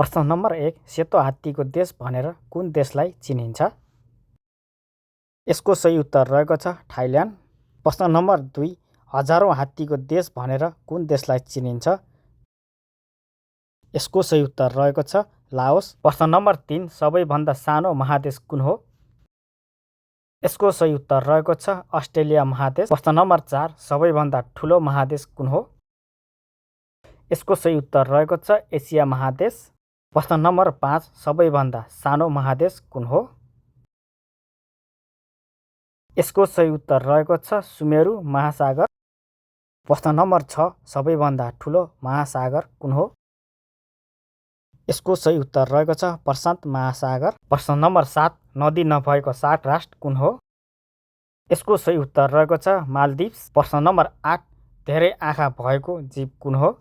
प्रश्न नम्बर 1, सेतो हात्तीको देश भनेर कुन देशलाई चिनिन्छ? यसको सही उत्तर रहेको छ थाइल्यान्ड। प्रश्न नम्बर 2, हजारौं हात्तीको देश भनेर कुन देशलाई चिनिन्छ? यसको सही उत्तर रहेको छ लाओस। प्रश्न नम्बर 3, सबैभन्दा सानो महादेश कुन हो? यसको सही उत्तर रहेको छ अस्ट्रेलिया महादेश। प्रश्न नम्बर 4, सबैभन्दा ठुलो महादेश कुन हो? यसको सही उत्तर रहेको छ एसिया महादेश। प्रश्न नम्बर 5, सबैभन्दा सानो महादेश कुन हो? यसको सही उत्तर रहेको छ सुमेरु महासागर। प्रश्न नम्बर 6, सबैभन्दा ठुलो महासागर कुन हो? यसको सही उत्तर रहेको छ प्रशान्त महासागर। प्रश्न नम्बर 7, नदी नभएको 7 राष्ट्र कुन हो? यसको सही उत्तर रहेको छ मालदिभ्स। प्रश्न नम्बर 8, धेरै आँखा भएको जीव कुन हो?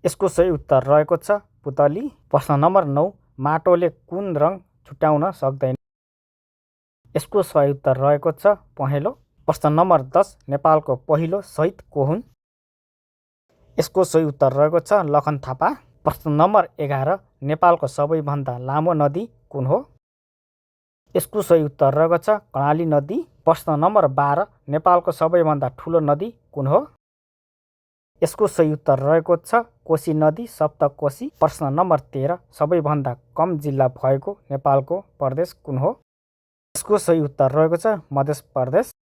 यसको सही उत्तर रहेको छ पुतली। प्रश्न नम्बर 9, माटोले कुन रङ छुट्याउन सक्दैन? यसको सही उत्तर रहेको छ पहेँलो। प्रश्न नम्बर 10, नेपालको पहिलो शहीद को हुन्? यसको सही उत्तर रहेको छ लखन थापा। प्रश्न नम्बर 11, नेपालको सबैभन्दा लामो नदी कुन हो? यसको सही उत्तर रहेको छ कर्णाली नदी। प्रश्न नम्बर 12, नेपालको सबैभन्दा ठुलो नदी कुन हो? यसको सही उत्तर रहेको छ कोशी नदी सप्तकोशी। प्रश्न नम्बर 13, सबैभन्दा कम जिल्ला भएको नेपालको प्रदेश कुन हो? यसको सही उत्तर रहेको छ मध्य प्रदेश।